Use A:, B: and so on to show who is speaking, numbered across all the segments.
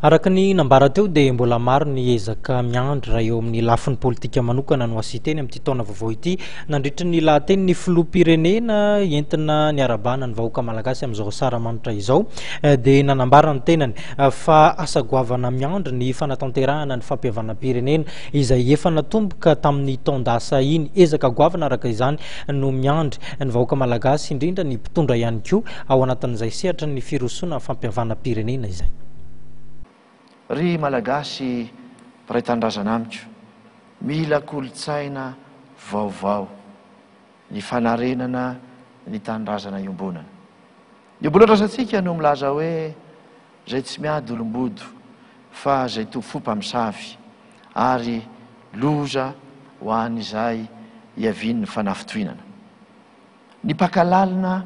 A: Araka ny nambara teo dia mbola maro ny ezaka miandry raha eo amin'ny lafiny politika manokana no asian-teny amin'ity taona vaovao ity. Nandritry ny lahatenin'ny filoham-pirenena entina niarahabana ny vahoaka malagasy amin'izao asaramanitra izao dia nanambara ny tenany fa asa goavana miandry ny fanatanterahana ny fampihavanam-pirenena izay efa natomboka tamin'ny taon-dasa iny. Ezaka goavana araka izany no miandry ny vahoaka malagasy indrindra ny mpitondra ihany koa ao anatin'izay sehatry ny firosoana fampihavanam-pirenena izay.
B: Ry Malagasy mpiray tanindrazana amiko, mila kolontsaina vaovao ny fanarenana ny tanindrazana iombonana. Ny obolon-drazantsika no milaza hoe izay tsy miady olom-bodo fa izay to fo mpamosavy ary loza ho an'izay ihavian'ny fanafintohinana. Nipaka lalina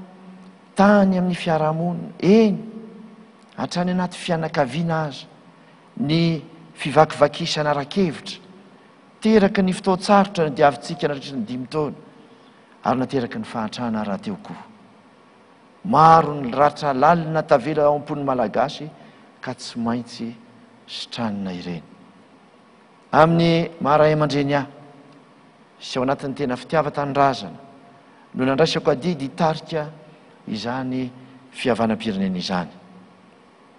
B: tany amin'ny fiarahamonina, eny, hatrany anaty fianakaviana aza, ny fivakivakisana ara-kevitra, teraky ny fotoan-tsarotra nodiavintsika nandritra ny dimy taona, ary nateraky ny fahantrana rahateo koa. Maro ny ratra lalina tavela ao am-pon'ny Malagasy ka tsy maintsy sitranina ireny. Amin'ny maha ray aman-dreny ahy sy ao anatin'ny tena fitiavan-tanindrazana no nandraisako adidy hitarika izany fihavanam-pirenena izany.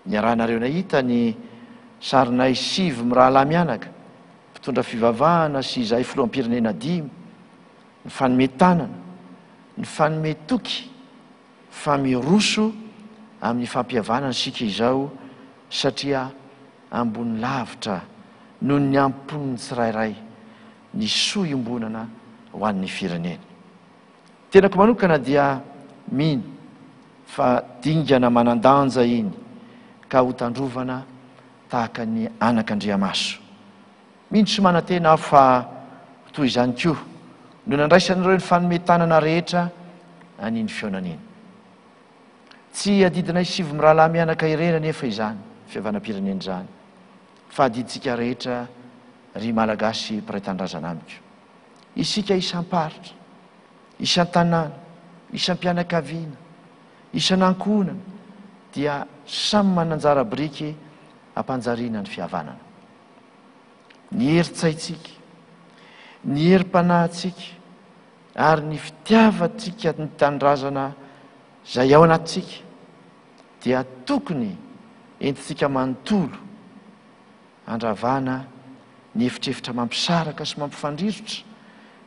B: Niarahanareo nahita ny sarinay sivy mirahalahy mianaka, mpitondra fivavahana sy izahay filoham-pirenena dimy, nifanome tanana, nifanome toky fa miroso amin'ny fampihavanana isika izao satria ambony lavitra noho ny am-pon'ny tsirairay ny soa iombonana ho an'ny firenena. Tenako manokana dia mino fa dingana manan-danja iny ka hotandrovana tahaka ny anak'Andriamaso. Mino sy manantena aho fa ho toy izany koa no nandraisan'ireo nifanome tanana rehetra an'iny fihaonana iny. Tsy adidinay sivy mirahalahy mianaka irery anefa izany fihavanam-pirenena izany fa adidintsika rehetra ry Malagasy mpiray tanindrazana amiko. Isika isam-paritra, isan-tanàna, isam-pianakaviana, isan'ankohonana dia samy mananjara biriky hampanjariana ny fihavanana. Ny herin-tsaintsika, ny herim-panahintsika ary ny fitiavantsika ny tanindrazana izay ao anatintsika dia tokony entintsika manontolo handravana ny efitrefitra mampisaraka sy mampifandrirotra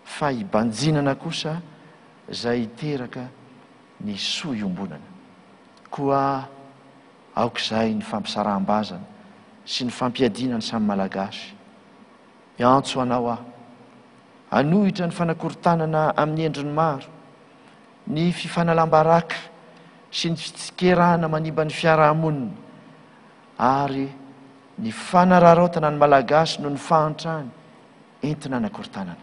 B: fa hibanjinana kosa izay hiteraka ny soa iombonana. Koa aoka izay ny fampisaraham-bazana sy ny fampiadiana ny samy Malagasy. Miantso anao aho hanohitra ny fanakorontanana amin'ny endriny maro, ny fifanalam-baraka sy ny fitsikerana manimba ny fiarahamonina ary ny fanararaotana ny Malagasy noho ny fahantrany entina hanakorontanana.